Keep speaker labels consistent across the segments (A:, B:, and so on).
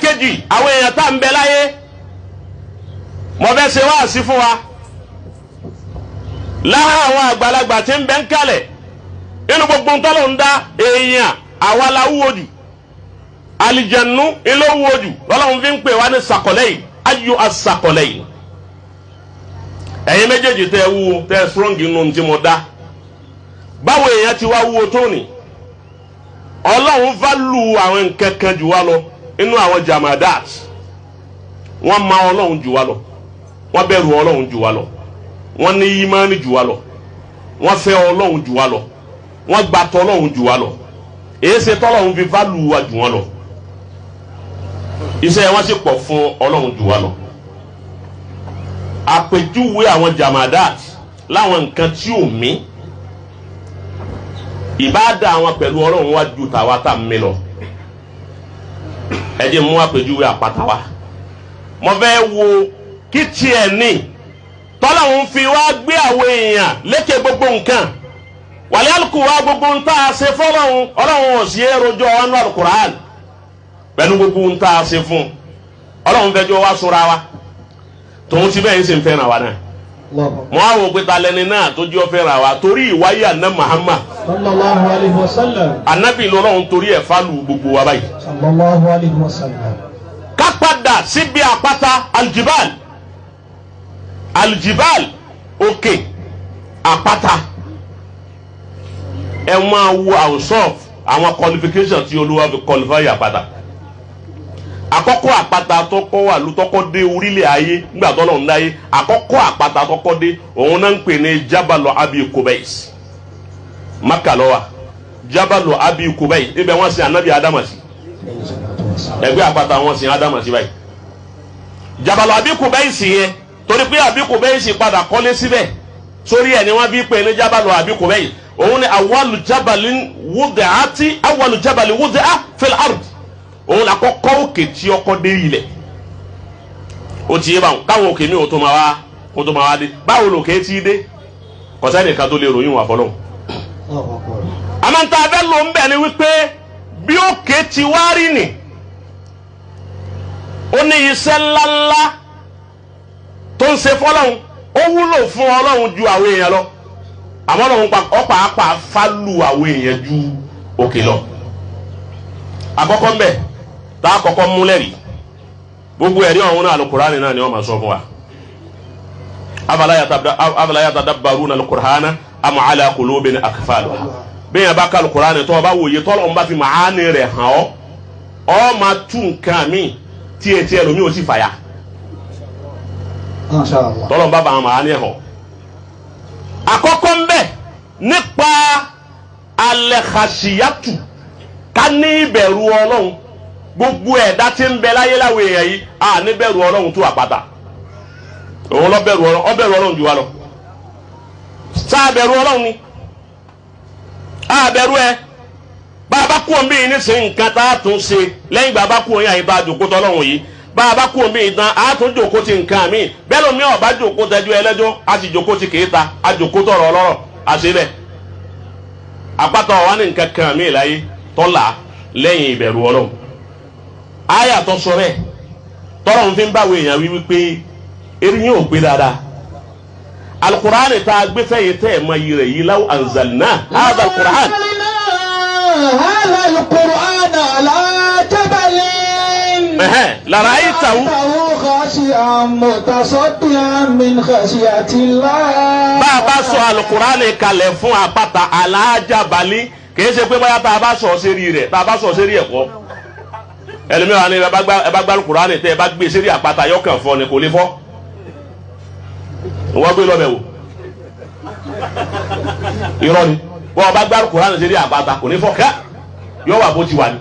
A: Ẹlẹ́ẹ̀kejì, àwọn èèyàn tá à ń bẹ láyé, mo fẹ́ ṣe wáàsí fún wa lára àwọn àgbàlagbà tí ń bẹ ń kalẹ̀. Nínú gbogbo ntọ́lọ̀ ń dá èèyàn, àwa la wúwo jù. Àlìjẹ̀nu ilé wúwo jù. Lọ́lọ́run fi ń pè wá ní sàkọ̀lẹ́yìn ayò asàkọ̀lẹ́yìn. Ẹ̀yin méjèèjì tẹ́ ẹ wúwo, tẹ́ ẹ strong nínú tí mo dá, báwo èèyàn ti wá wúwo tó ní, Ọlọ́run value àwọn nǹkan kan jù wá lọ. Inú àwọn jamadat, wọ́n ma Ọlọ́run jù wá lọ, wọ́n bẹ̀rù Ọlọ́run jù wá lọ, wọ́n ní ìmánì jù wá lọ, wọ́n fẹ́ Ọlọ́run jù wá lọ, wọ́n gbà tọ́lọ́run jù wá lọ. Èyí ṣe tọ́lọ́run fi value wa jù wọ́n lọ? Iṣẹ́ wọn sì pọ̀ fún Ọlọ́run jù wá lọ. Àpèjúwe àwọn jamadat, láwọn nǹkan tí ò mí, ìbáàdà àwọn pẹ̀lú Ọlọ́run wá ju tàwa tá a mi lọ. Ẹ jẹ́ mú àpèjúwe àpáta wa. Mo fẹ́ wo kí tiẹ̀ ní tọ́lọ́run fi wá gbé àwọn èèyàn lékè gbogbo nǹkan wàlẹ́ àlùkù wa. Gbogbo ń tá a ṣe fọlọ́run, Ọlọ́run ò sí èròjọ́ ọ̀nà Alukur'an pẹ̀lú gbogbo ń tá a ṣe fún Ọlọ́run. Fẹjọ́ wa súnra wa tòun ti bẹ́ẹ̀ ń sì ń fẹ́ràn wa náà. Mo á wò pé ta lẹni náà tó jẹ́ ọ fẹ́ràn wa torí ìwáyé àná Muhammad
B: Sallallahu alayhi wa sallam.
A: Anabi lọ́lọ́run torí ẹ̀ fálù gbogbo wa báyìí.
B: Sallallahu alayhi wa sallam.
A: Ká padà síbi àpáta, aljibal, aljibal, òkè àpáta. Ẹ máa wo àwùsọ̀f àwọn qualification tí Olúwa fi qualify àpáta. Àkọ́kọ́ àpáta tọ́kọ́ wà ló tọ́kọ́ dé orílẹ̀ ayé nígbà tó lọ́n dáyé, àkọ́kọ́ àpáta tọ́kọ́ dé, òun náà ń pè ní Jabalu Abi Kubais. Maka ló wà, Jabalu Abi Kubais. Ibẹ̀ wọ́n sin anabi Adama sí. Ẹgbẹ́ àpáta wọ́n sin Adama sí báyìí, Jabalu Abi Kubais yẹn, torí pé Abi Kubais padà kọ́lé síbẹ̀, sórí ẹ̀ ni wọ́n fi pè ní Jabalu Abi Kubais. Òun ni awalu jabalin wudi'ati, awalu jabalin wudi'a fil ard. Òun la kọ́kọ́ òkè tí ọkọ́ dé ilẹ̀. Ó ti yé báwọn káwọn òkè mi ò tó máa wá kó tó máa wá dé. Báwo lòkè tí dé? Kọ̀sẹ́nì kan tó lè ròyìn wà fọlọ́hún. Àmọ́ níta abẹ́ ló ń bẹ̀ ni wípé bí òkè ti wá rí nì, ó ní iṣẹ́ ńláńlá tó ń ṣe fọlọ́hún. Ó wúlò fún Ọlọ́run ju àwọn èèyàn lọ, àmọ́ Ọlọ́run ọ̀pàápàá fálù àwọn èèyàn ju òkè lọ. Àkọ́kọ́ ńbẹ tá a kọ́kọ́ mú lẹ́rìí, gbogbo ẹ̀rí ọ̀hún náà, Alukur'ani náà ni wọ́n máa sọ fún wa. Afala yatadabbaruna alukur'ana am ala qulubin akfaluha. Bẹ́ẹ̀ yẹn bá ka Alukur'ani tó o bá wòye, tọ́lọ̀ ń bá fi màání rẹ̀ hàn ọ́, ọ́ máa tú nǹkan mi tí etí ẹlòmíì ò sì fàyà.
B: Masha Allah.
A: Tọ́lọ̀ ń bá ba màání hàn. Àkọ́kọ́ ń bẹ nípa alẹ́kàṣíyàtù, ká ní ìbẹ̀rù Ọlọ́run. Gbogbo ẹ̀dá tí ń bẹ láyé láwọn èèyàn yìí, à ní bẹ̀rù Ọlọ́run tó àpáta. Òun lọ bẹ̀rù Ọlọ́run, ọ bẹ̀rù Ọlọ́run jù wá lọ. Sáà bẹ̀rù Ọlọ́run ni à bẹ̀rù ẹ. Bá a bá kú omi yìí nísìnyí, nǹkan tá a tún ṣe lẹ́yìn ìgbà bá kú omi yìí, bá a jòkó tọ́lọ́run yìí, bá a bá kú omi yìí tán, a tún jòkó ti nǹkan mi. Bẹ́ẹ̀ lómi ọ̀bá jòkó tẹ́jú ẹlẹ́jọ́, a sì jòkó ti kéta, a jòkó tọ̀rọ̀ ọlọ́rọ̀, a ṣe bẹ́ẹ̀. Àpáta ọ̀wá ní nǹkan kan mi láyé tọ́lá lẹ́yìn ìbẹ̀rù Ọlọ́run. Àyà tó sọ bẹ́ẹ̀, tọ́lọ́run fi ń báwo èèyàn wí wípé eré yín ò pé dáadáa. Alukur'an tá a gbé fẹ́yìn tẹ́ ẹ̀ mọ iyì rẹ̀ yìí, law anzalna hadha alukur'an.
B: هذا القرآن على جبل
A: Lara'aytahu
B: رأيته خاشعا متصدعا من خشية الله.
A: Bá a bá sọ alukur'an kalẹ̀ fún àpáta, ala jabali, kìí ṣe pé báyà tá a bá sọ sérí rẹ̀, tá a bá sọ sérí ẹ̀kọ́ ẹlòmíràn ni. Ẹ bá gbá alukur'an tẹ ẹ bá gbé sérí àpáta, yọkàn fọ́ ni, kò lè fọ́. Wọ́n gbé lọ́bẹ̀ wò, irọ́ ni. Wọ́n bá gbá alukur'an sérí àpáta, kò ní fọ́ ká, yọ wà bó ti wà ní.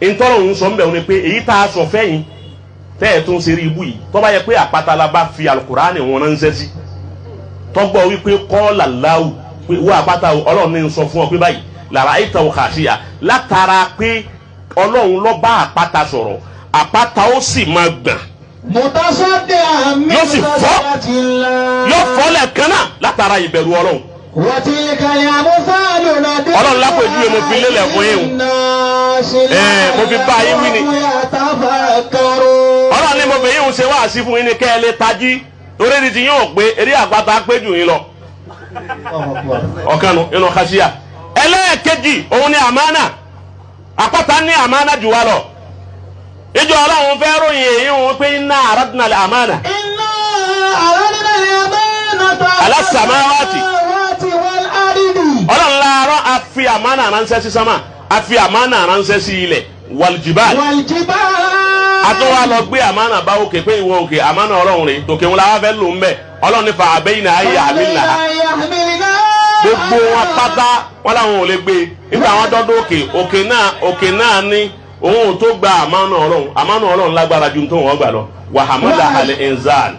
A: Ntọ́rọ̀ ń sọ ń bẹ̀ wọ́n ni pé èyí tá a sọ fẹ́yìn tẹ́ ẹ̀ tún ṣeré ibú yìí, tó bá yẹ pé àpáta la bá fi alukur'an wọn ránṣẹ́ sí, tọ́gbọ́ wípé kọ́ọ̀là láwù pé wọ́n àpáta, Ọlọ́run ní sọ fún ọ pé báyìí làrá ìtàn kàṣíyà, látara pé Ọlọ́run ló bá àpáta sọ̀rọ̀, àpáta ó sì máa gbọ̀n.
B: متصدعا من
A: Yóò sì fọ́.
B: خشية الله.
A: Yóò fọ́ lẹ́ẹ̀kan náà látara ìbẹ̀rù Ọlọ́run.
B: وتلك الأمثال نضربها
A: Ọlọ́run lápèjúwe mo fi lélẹ̀ fún yín o.
B: للناس
A: Mo fi bá yín wí ni.
B: لعلهم.
A: wáàsí fún yín ni kẹ́ ẹ lè tají, torí ní ti yín ò pé eré àpáta pé jù yín lọ. Ọ̀kanu inú kásíà. Ẹlẹ́ẹ̀kejì òun ni àmánà. Àpáta ní àmánà jù wá lọ. Ìjọ Ọlọ́run fẹ́ ròyìn èyí òun pé inna aradna al-amana.
B: إنا عرضنا الأمانة
A: على السماوات.
B: والأرض.
A: Ọlọ́run láàárọ̀ a fi àmánà ránṣẹ́ sí sámà, a fi àmánà ránṣẹ́ sí ilẹ̀, wal-jibal.
B: والجبال.
A: Àtúwà lọ gbé àmánà bá òkè pé ìwọ òkè, àmánà Ọlọ́run rè tòkè ńlá wá fẹ́ lò ń bẹ̀. Ọlọ́run ní fa abayna an yahmilnaha. Gbogbo wọn pátá wọn làwọn ò lè gbé. Nígbà wọn dọ́dọ̀ òkè, òkè náà, òkè náà ní òun ò tó gba àmánà Ọlọ́run. Àmánà Ọlọ́run lágbára ju tó wọn gbà lọ. Wàhámàlà alẹ́ inzal,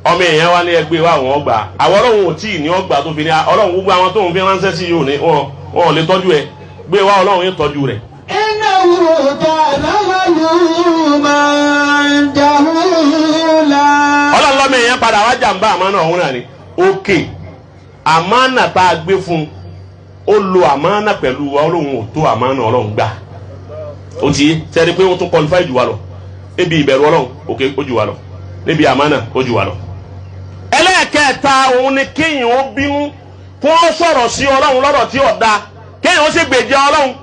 A: ọmọ èèyàn wa ní ẹgbẹ́ wa wọn gbà. Àwọn Ọlọ́run ò tí ì ní ọgbà tó fi ní Ọlọ́run. Gbogbo àwọn tó ń fi ránṣẹ́ sí yìí ò ní wọn ò lè tọ́jú ẹ. Gbé wa, Ọlọ́run yóò tọ́jú rẹ̀.
B: إنه كان ظلوما جهولا.
A: Ọlọ́run lọ́mọ èèyàn padà wá jàǹbá àmánà ọ̀hún náà ni. Òkè, àmánà tá a gbé fún un, ó lo àmánà pẹ̀lú wa. Ọlọ́run ò tó àmánà Ọlọ́run gbà. Ó ti yé sẹ́ni pé ó tún qualify jù wá lọ níbi ìbẹ̀rù Ọlọ́run. Òkè ó jù wá lọ níbi àmánà, ó jù wá lọ. Ẹlẹ́ẹ̀kẹta òun ni kéèyàn ó bínú kó ó sọ̀rọ̀ sí Ọlọ́run lọ́rọ̀ tí ò da, kéèyàn ó sì gbèjà Ọlọ́run.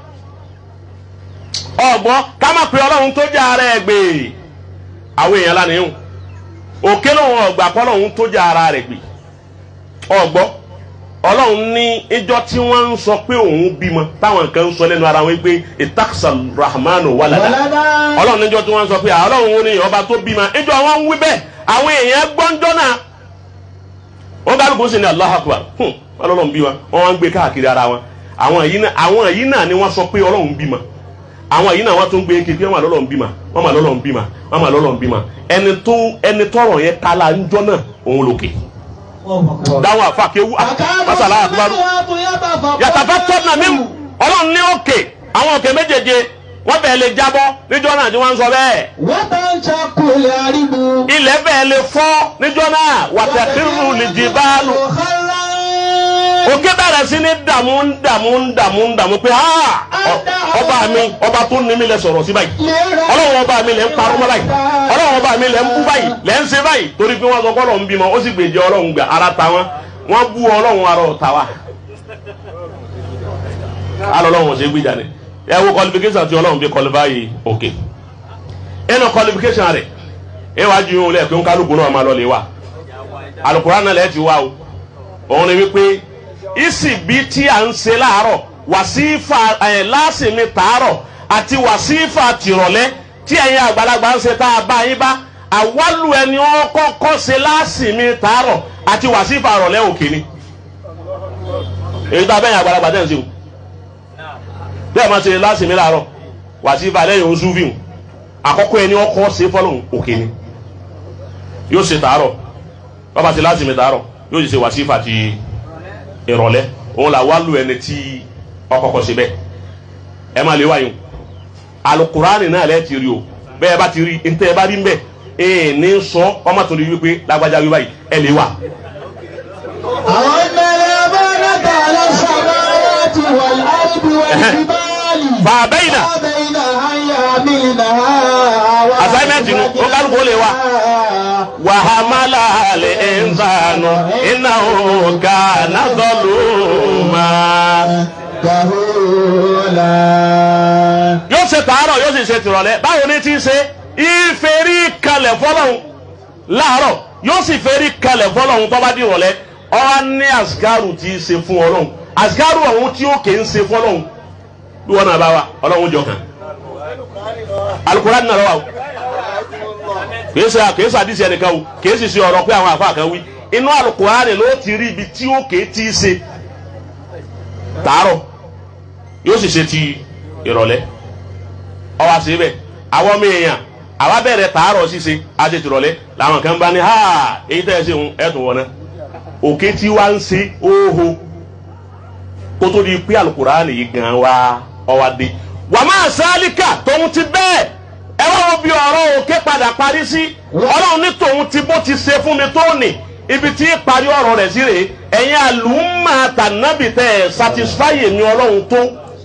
A: Ọ̀gbọ́n ká má pe Ọlọ́run tó jẹ́ ara ẹ̀ gbè. Àwọn èèyàn lánàá yìí, òkè lòun ọgbà kọ́ lòun tó jẹ́ ara rẹ̀ gbè. Ọgbọ́ Ọlọ́run ní ìjọ tí wọ́n ń sọ pé òun bímọ, táwọn kan ń sọ lẹ́nu ara wọn pé ìtàkùsà rahmanu walada.
B: ولدا.
A: Ọlọ́run níjọ tí wọ́n ń sọ pé Ọlọ́run ní ọba tó bímọ, ìjọ wọn ń wí bẹ́ẹ̀, àwọn èèyàn gbọ́njọ́ náà, wọ́n kálukú sí ní Allahu Akbar. Ọlọ́run bímọ, wọ́n wá ń gbé káàkiri ara wọn. Àwọn yìí náà ni wọ́n sọ pé Ọlọ́run bímọ. Àwọn yìí náà wọ́n tún gbé kékeré, wọn lọ́lọ́run bímọ, wọ́n mà lọ́lọ́run bímọ, wọ́n mà lọ́lọ́run bímọ. Ẹni tó ẹni tọrọ yẹn kala ńjọ́ náà òun lòkè dáwọn àfa kéwú masala àtúbárú yàtàfà tọ́nà mímu. Ọlọ́run ní òkè, àwọn òkè méjèèje wọ́n bẹ̀ẹ́ lè jábọ́ níjọ́ náà tí wọ́n ń sọ bẹ́ẹ̀.
B: وتنشق الأرض.
A: Ilẹ̀ bẹ́ẹ̀ lè fọ́ níjọ́ náà. Wàtẹ̀kírù lè jì báàlù. Òkè bẹ̀rẹ̀ sí ní dààmú, ń dààmú, ń dààmú, ń dààmú pé ha, ọba mi, ọba tó ní mi lẹ sọ̀rọ̀ sí báyìí. Ọlọ́run ọba mi lẹ ń parọ́ mọ́ báyìí. Ọlọ́run ọba mi lẹ ń bú báyìí, lẹ ń ṣe báyìí, torí pé wọ́n sọ kọ́lọ̀ ń bímọ. Ó sì gbèjẹ Ọlọ́run gbà. Ara ta wọn, wọ́n bú Ọlọ́run, ara ọ̀tá wa alọ́lọ́run ò ṣe gbìjà ni. Ẹ wo qualification tí Ọlọ́run fi qualify òkè. Ẹnu qualification rẹ̀, ẹ wá ju ihun lẹ́ẹ̀kẹ́ nkálukú náà máa lọ lè wa. Alukura náà lẹ́ẹ̀ ti wá o. Òun ni wípé ìsìbí tí à ń ṣe láàárọ̀, wàsífà ẹ̀ lásìmí tàárọ̀ àti wàsífà tìrọ̀lẹ́ tí ẹ̀yin àgbàlagbà ń ṣe tá a bá yín bá àwálù, ẹni ó kọ́kọ́ ṣe lásìmí tàárọ̀ àti wàsífà rọ̀lẹ́, òkè ni. Èyí tá a bẹ́yìn àgbàlagbà tẹ̀ ń ṣe o, bẹ́ẹ̀ máa ṣe lásìmí láàárọ̀, wàsífà lẹ́yìn oṣù fíhùn, àkọ́kọ́ ẹni ọkọ́ ṣe fọlọ́hún òkè ni. Yóò ṣe tàárọ̀, bàbá ṣe lásìmí tàárọ̀, yóò ṣe wàsífà ti ìrọ̀lẹ́. Òun là wá lu ẹni tí ọkọ̀kọ̀ ṣe bẹ́ẹ̀. Ẹ má lè wáyé o, alukurani náà lẹ́ẹ̀ ti rí o. Bẹ́ẹ̀ bá ti rí ntẹ́ ẹ bá rí mbẹ́ ee ní sọ ọmọ tó ní wípé lágbájá wí báyìí, ẹ lè wà.
B: أن الأمانة على السماوات والأرض والجبال.
A: فأبين.
B: فأبين أن يحملنها.
A: Assignment nu, ó kálukú ó lè wà. وحملها الإنسان إنه كان ظلوما.
B: جهولا.
A: Yóò ṣe tàárọ̀, yóò sì ṣe tìrọ̀lẹ́. Báwo ni ti ń ṣe? Ìfèrí kalẹ̀ fọlọ́hún láàárọ̀, yóò sì fèrí kalẹ̀ fọlọ́hún tó bá di ìrọ̀lẹ́. Ọ̀hún ní asgaru tí í ṣe fún Ọlọ́hun, asgaru ọ̀hún tí ó kè ń ṣe fọlọ́hún bí wọn náà bá wa Ọlọ́hun jọ kàn. Alukurani náà lọ́wọ́ o. Kìí ṣe àdìsí ẹnìkan o, kìí sì ṣe ọ̀rọ̀ pé àwọn àfa kan wí. Inú alukurani ló ti rí ibi tí ó kè tí í ṣe tàárọ̀, yóò sì ṣe ti ìrọ̀lẹ́. Ọwọ́ àṣẹ bẹ́ẹ̀. Àwọn ọmọ èèyàn àwa bẹ̀rẹ̀ tàárọ̀ ṣíṣe àti tìrọ̀lẹ́ làwọn kan bá ní ha, èyí tẹ́ ẹ ṣe ń ẹ̀tún wọn náà. Òkè tí wá ń ṣe óho kó tó di pé alukurani yìí gan wa ọwọ́ adé wà máa sálíkà tóun ti bẹ́ẹ̀. Ẹ wá wo bí ọ̀rọ̀ òkè padà parí sí. Ọlọ́run ní tòun ti bó ti ṣe fún mi tó ní ibi tí parí ọ̀rọ̀ rẹ̀ sí rèé. Ẹ̀yin àlùmọ́ tànàbì tẹ́ ẹ̀ satisfy mi Ọlọ́run tó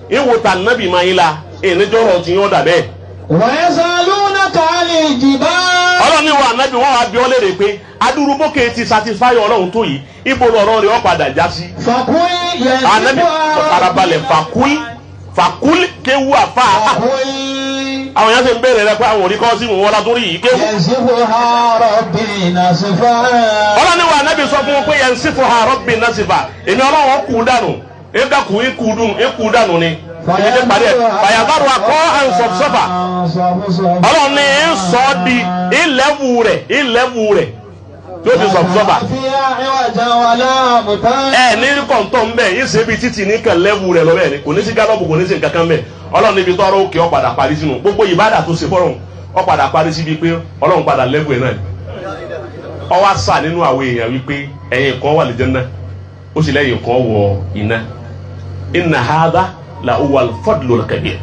A: ìwò tànàbì máa yín la ìníjọ́rọ̀ tí yín ó dà bẹ́ẹ̀.
B: ويسألونك عن الجبال.
A: Ọlọ́run. Ọlọ́run ní wa ànábì wọn wá bí ọ léèrè pé adúrúbókè ti satisfy Ọlọ́run tó yìí, ibo lọ̀rọ̀ rẹ̀ ó padà já sí?
B: فقل
A: Ànábì
B: ينسفها.
A: farabalẹ̀, fàkúl fàkúl kéwu àfa.
B: فقل
A: Àwọn èèyàn sì ń béèrè rẹ pé àwọn òrí kọ́ sí wọn látúrí yìí kéwu.
B: ينسفها ربي نسفا.
A: Ọlọ́run ní wa ànábì sọ fún wọn pé yansifuha rabbi nasifa, èmi Ọlọ́run kù dànù, ekú ikú dùn ikú dànù ni ibi tí parí ẹ̀ fàyàbárò akọ́ ànsọ̀sọ́fà. Ọlọ́run ní ń sọ ọ́ di ìlẹ́wù rẹ̀, ìlẹ́wù rẹ̀ tí ó fi sọ̀sọ́fà.
B: فيها عوجا ولا أمتا.
A: Ẹ ní kọ̀ǹtọ̀ ń bẹ̀ yín ṣe bí títì ní kàn lẹ́wù rẹ̀ lọ́bẹ̀ ni, kò ní sí gálọ́ọ̀bù, kò ní sí nǹkan kan bẹ̀. Ọlọ́run níbi tọ́rọ òkè ó padà parí sínú gbogbo ìbádà tó ṣe fọ́rọ̀, ó padà parí síbi pé Ọlọ́run padà lẹ́wù ẹ̀ náà ni. Ó wá sà nínú àwọn èèyàn wípé ẹ̀yin kan wà lè Jánnà, ó sì lẹ́yìn kan wọ iná. Inna hadha la huwa al-fadlul kabir.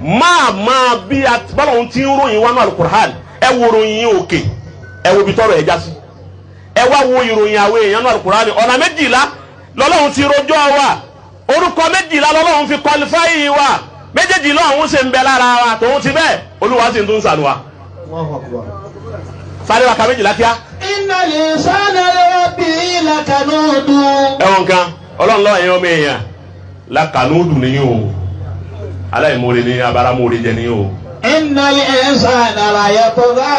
A: Máa máa bí bọ́lá ti ń ròyìn wánú alukur'an, ẹ wo ròyìn òkè, ẹ wo ibi tọ́rọ̀ ẹ̀ já sí, ẹ wá wo ìròyìn àwọn èèyàn náà alukur'an. Ọ̀nà 12 lọ́lọ́run ti rojọ́ wa, orúkọ 12 lọ́lọ́run fi qualify wa, méjèèjì lọ́hún ṣe ń bẹ lára wa. Tòun ti bẹ́ẹ̀, Olúwa sì ń tún sànù wa. Sáré wa ka 12 kíá.
B: إن الإنسان لربه لكنود.
A: Ẹ̀wọ̀n kan Ọlọ́run lọ́wọ́, ẹ̀yin ọmọ èèyàn lakanúdù nìyí o, aláìmoore ní abáramóore jẹ nìyí o.
B: إن الإنسان ليطغى.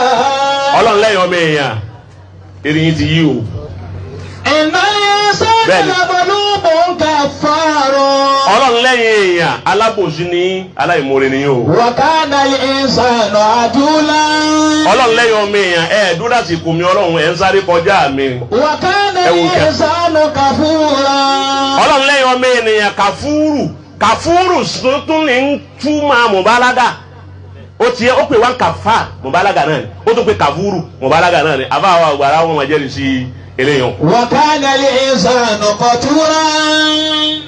A: Ọlọ́run lẹ́yìn ọmọ èèyàn, erin ti yí o.
B: إن الإنسان
A: Bẹ́ẹ̀ni.
B: لظلوم كفار.
A: Ọlọ́run lẹ́yìn èèyàn, alábòsí ní aláìmoore nìyí o.
B: وكان الإنسان عجولا.
A: Ọlọ́run lẹ́yìn ọmọ èèyàn, ẹ̀ dúró àsìkò mi Ọlọ́run, ẹ̀ ń sáré kọjá mi.
B: وكان
A: Ẹ̀wù kẹ.
B: الإنسان كفورا.
A: Ọlọ́run lẹ́yìn ọmọ ènìyàn kàfúrù, kàfúrù tuntun ní ń túmọ̀ mùbálágà. Ó tiẹ̀ ó pè wá kàfà mùbálágà náà ni, ó tún pè kàfúrù mùbálágà náà ni. Àbá àwọn àgbàrá wọn máa jẹ́rìí sí eléyàn.
B: وكان الإنسان قتورا.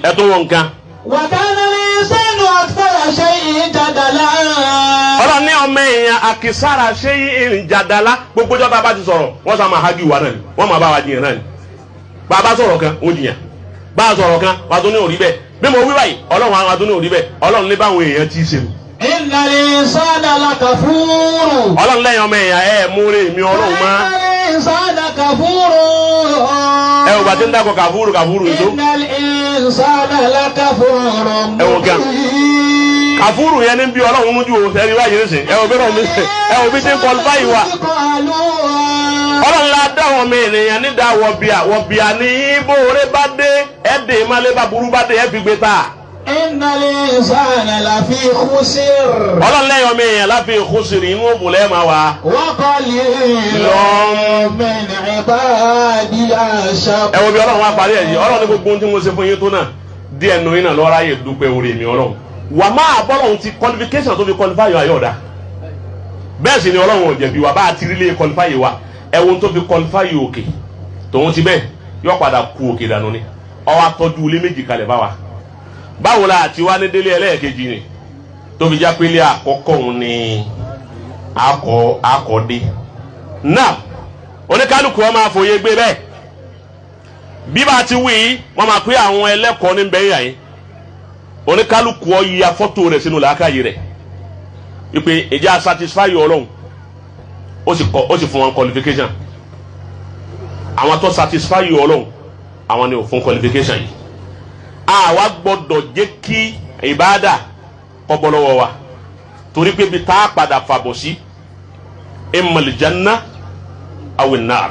A: Ẹ tún wọn nǹkan.
B: وكان الإنسان أكثر شيء جدلا.
A: Ọlọ́run ní ọmọ èèyàn àkìsára ṣé ìrìn jàdálá, gbogbo jọba bá ti sọ̀rọ̀, wọ́n sá máa hági wa náà ni, wọ́n máa bá wa jiyàn náà ni. Bá a bá sọ̀rọ̀ kan, ó jiyàn. Bá a sọ̀rọ̀ kan, wàá tún ní òrí bẹ́ẹ̀. Bí mo wí báyìí, Ọlọ́run àwọn àtún ní òrí bẹ́ẹ̀. Ọlọ́run ní báwọn èèyàn ti ṣe.
B: إن الإنسان لكفور.
A: Ọlọ́run lẹ́yìn ọmọ èèyàn, ẹ̀ múre mi Ọlọ́run mọ́.
B: إن الإنسان كفور.
A: Ẹ ò bá ti ń dákọ̀ kàfúrú kàfúrú èso.
B: إن الإنسان لكفور.
A: Ẹ wò gan.
B: مبين.
A: Kàfúrú yẹn ní bí Ọlọ́run lójú o, ẹni wáyé nísìn ẹ ò bí Ọlọ́run ẹ ò bí ti ń qualify wa. Ọlọ́run la dá àwọn ọmọ ènìyàn nídàá wọ̀bìà wọ̀bìà ní ibo rẹ bá dé ẹ dè má lé, bá burú bá dé ẹ fi gbé ta.
B: إن الإنسان لفي خسر.
A: Ọlọ́run lẹ́yìn ọmọ èèyàn láfi ìkúsìrì, inú òbúlẹ̀ máa wà.
B: وقليل من عبادي الشكور.
A: Ẹ wo bí Ọlọ́run wá parí ẹ̀ yìí. Ọlọ́run ní gbogbo ohun tí mo ṣe fún yín tó náà, díẹ̀ nù yín náà lọ́ọ́ ráyè dúpẹ́ orí mi Ọlọ́run wà máa bọ́lọ́run ti qualification tó fi qualify yọ ayọ̀dá. Bẹ́ẹ̀ sì ni Ọlọ́run ò jẹ̀bi wa bá a ti rí lé qualify wa. Ẹ wo ohun tó fi qualify òkè, tòun ti bẹ́ẹ̀ yọ padà ku òkè dànù ni. Ó wá tọ́jú ilé méjì kalẹ̀ bá wa. Báwo la àti wá ní délé ẹlẹ́ẹ̀kejì ni tó fi já pé ilé àkọ́kọ́ òun ni akọ akọ́dé náà? Oníkálukú wọn máa fòye gbé bẹ́ẹ̀. Bí bá a ti wí yìí, wọ́n máa pé àwọn ẹlẹ́kọ̀ọ́ ní bẹ́ẹ̀ yà yín. Oníkálukú ọ ya fọ́tò rẹ̀ sínú làákàyè rẹ̀ wípé ìjà satisfy Ọlọ́run, ó sì kọ, ó sì fún wọn qualification. Àwọn tó satisfy Ọlọ́run, àwọn ni ò fún qualification yìí. Àwa gbọ́dọ̀ jẹ́ kí ìbáàdà kó bọ́ lọ́wọ́ wa, torí pé bí tá a padà fàbọ̀ sí, immal janna awin nar.